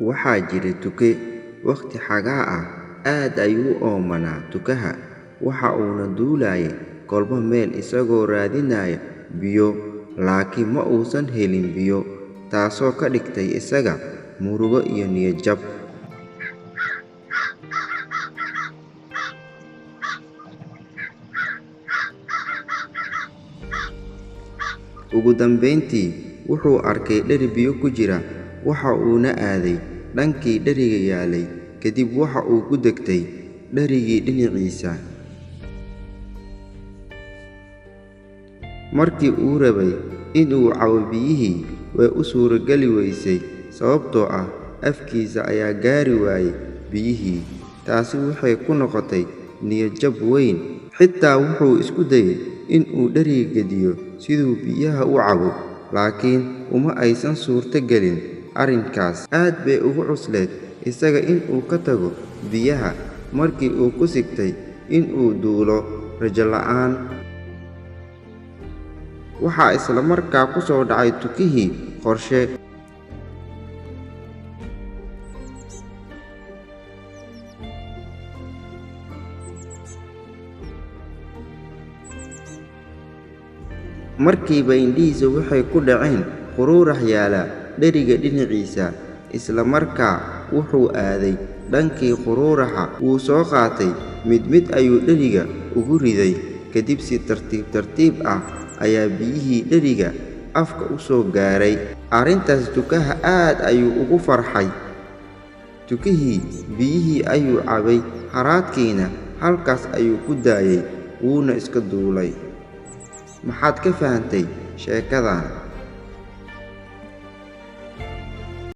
Waxaa jiray tuke wakhti xagaa ah. Aad ayuu u oomanaa tukaha, waxa uuna duulayay kolba meel isagoo raadinaya biyo, laakiin ma uusan helin biyo, taasoo ka dhigtay isaga murugo iyo niyad jab. Ugu dambeyntii wuxuu arkay dheri biyo ku jira, waxa uuna aaday dhankii dheriga yaalay, kadib waxa uu ku degtay dherigii dhinaciisa. Markii uu rabay in uu cabo biyihii, way u suurageli weysay sababtoo ah afkiisa ayaa gaari waayay biyihii. Taasi waxay ku noqotay niyad jab weyn. Xitaa wuxuu isku dayay in uu dheriga gediyo siduu biyaha u cabo, laakiin uma aysan suurto gelin arrinkaas. Aad bay ugu cuslayd isaga in uu ka tago biyaha markii uu ku sigtay in uu duulo rajo la'aan. Waxaa isla markaa ku soo dhacay tukihii qorshe. Markiiba indhihiisa waxay ku dhaceen quruurax yaalla dheriga dhinaciisa. Isla markaa wuxuu aaday dhankii quruuraxa, wuu soo qaatay, mid mid ayuu dheriga ugu riday, kadib si tartiib tartiib ah ayaa biyihii dheriga afka u soo gaaray. Arrintaas tukaha aad ayuu ugu farxay. Tukihii biyihii ayuu cabay, haraadkiina halkaas ayuu ku daayay, wuuna iska duulay. Maxaad ka fahantay sheekadan?